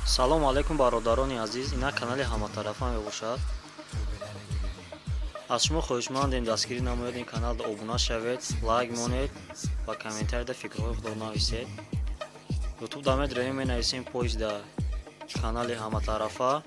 Салому алайкум, бародарони азиз. Ина канали ҳаматарафа мебошад. Аз шумо хоҳишмандем, дастгирӣ намоед, ин каналда обуна шавед, лайк монед ва комментарияда фикрҳои худро нависед. Ютуб да медроем, менависем поиск да канали ҳаматарафа.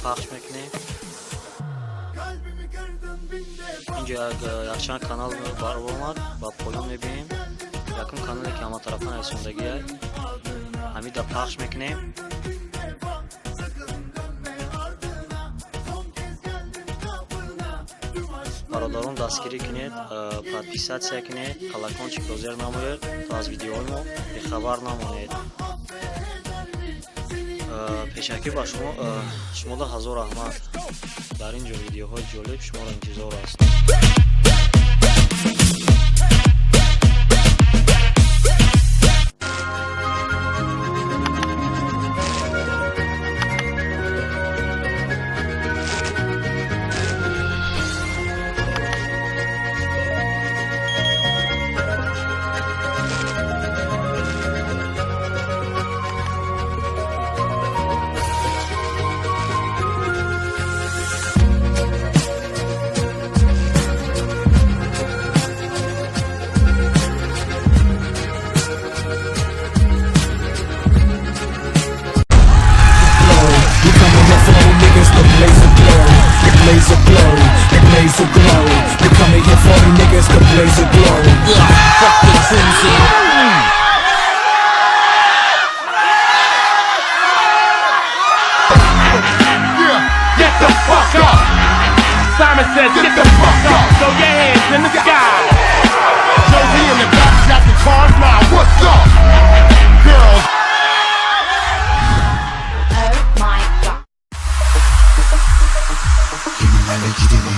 Пахш мекунем. Инҷо якчанд канал баромад, ба поён мебинем. Якум канале, ки ҳаматарафа нависондагиай, ҳамида пахш мекунем. Бародарон, дастгирӣ кунед, подписаться кунед, колокольчик ро зер намоед, то аз видеоҳои мо бехабар намонед. Пешакӣ ба шумо, шумода ҳазор раҳмат. Дар ин ҷо видеоҳои ҷолиб шуморо интизор аст. We coming here for the niggas, the blaze of glow, the blaze of glow, the blaze of glow. We coming here for the niggas, the blaze of glow. Fuck the cruising. Yeah, get the fuck up. Simon says, get the fuck up. Throw your hands in the sky. Josie in the back, got the cars now. What's up, girls? Oh my God. Yeminlerle gidelim.